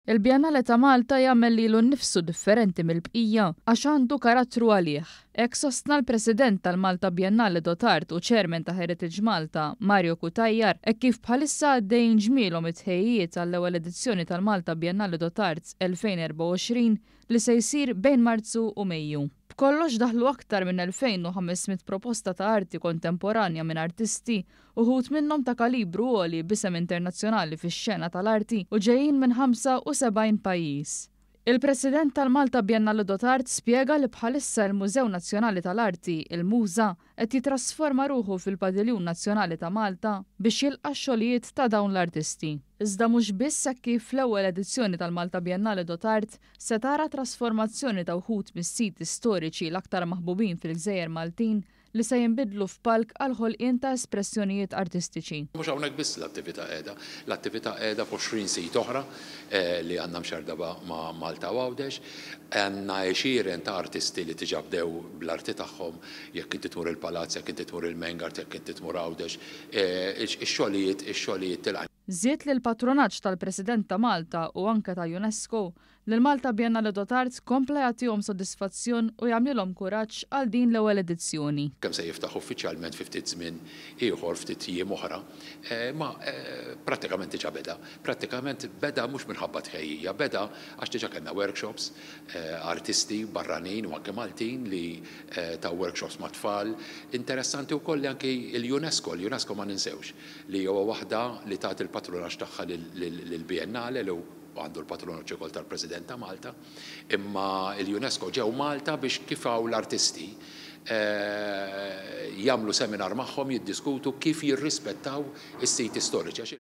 Il-Biennale ta' Malta jagħmel lilu nnifsu differenti mill-bqija għax għandu karattru għalih. Hekk sostna l-President tal-Malta Biennale dot Art u Chairman ta' Heritage Malta, Mario Cutajar, hekk kif bħalissa għaddejjin ġmielhom it-tħejjijiet għall-ewwel edizzjoni tal-Malta Biennale dot Arts 2024 li se jsir bejn Marzu u Mejju. B'kollox daħlu aktar minn 2,500 proposta ta' arti kontemporanja minn artisti, uħud minnhom ta' kalibru għoli b'isem internazzjonali fix-xena tal-arti u ġejjin minn 75 pajjiż. Il-President tal-Malta Biennale dot Art spjega li bħalissa il-Mużew Nazzjonali tal-Arti, il-MUŻA, qed jitrasforma ruħu fil-Padiljun Nazzjonali ta' Malta biex jilqa' xogħlijiet ta' dawn l-artisti. Iżda mhux biss, hekk kif fl-ewwel edizzjoni tal-Malta Biennale dot Art se tara trasformazzjoni ta' wħud mis-siti storiċi l-aktar maħbubin fil-Gżejjer Maltin li se jinbidlu f'palk għal ħolqien ta' espressjonijiet artistiċi. Mhux hawnhekk biss l-attività qiegħda, l-attività qiegħda f'20 sit oħra li għandna mxerda ma' Malta u Għawdex. Għandna għexieren ta' artisti li diġà bdew bl-arti tagħhom, jekk inti tmur il-Palazz, jekk inti tmur il-Mengart, jekk inti tmur Għawdex, ix-xogħlijiet tilgħin. Żied li l-patronaġġ tal-President ta' Malta u anke ta' UNESCO l-Malta Biennale dot Art kompla jagħtihom sodisfazzjon u jagħmlilhom kuraġġ għal din l-ewwel edizzjoni. Kemm se jiftaħ uffiċjalment fi ftit żmien ieħor, ftit jiem oħra, ma prattikament diġà beda. Prattikament beda mhux minħabba tħejjija, beda għax diġà kellna workshops, artisti barranin u anke Maltin li ta' workshops ma' tfal. Interessanti wkoll li anke l-UNESCO, l-UNESCO ma ninsewx, li huwa waħda li tagħti l-patronaġġ tagħha lill-Biennale li għandu l-patronaġġ ukoll tal-President ta' Malta, imma l-UNESCO ġew Malta biex kif hawn l-artisti jagħmlu seminar magħhom, jiddiskutu kif jirrispettaw is-siti storiċi.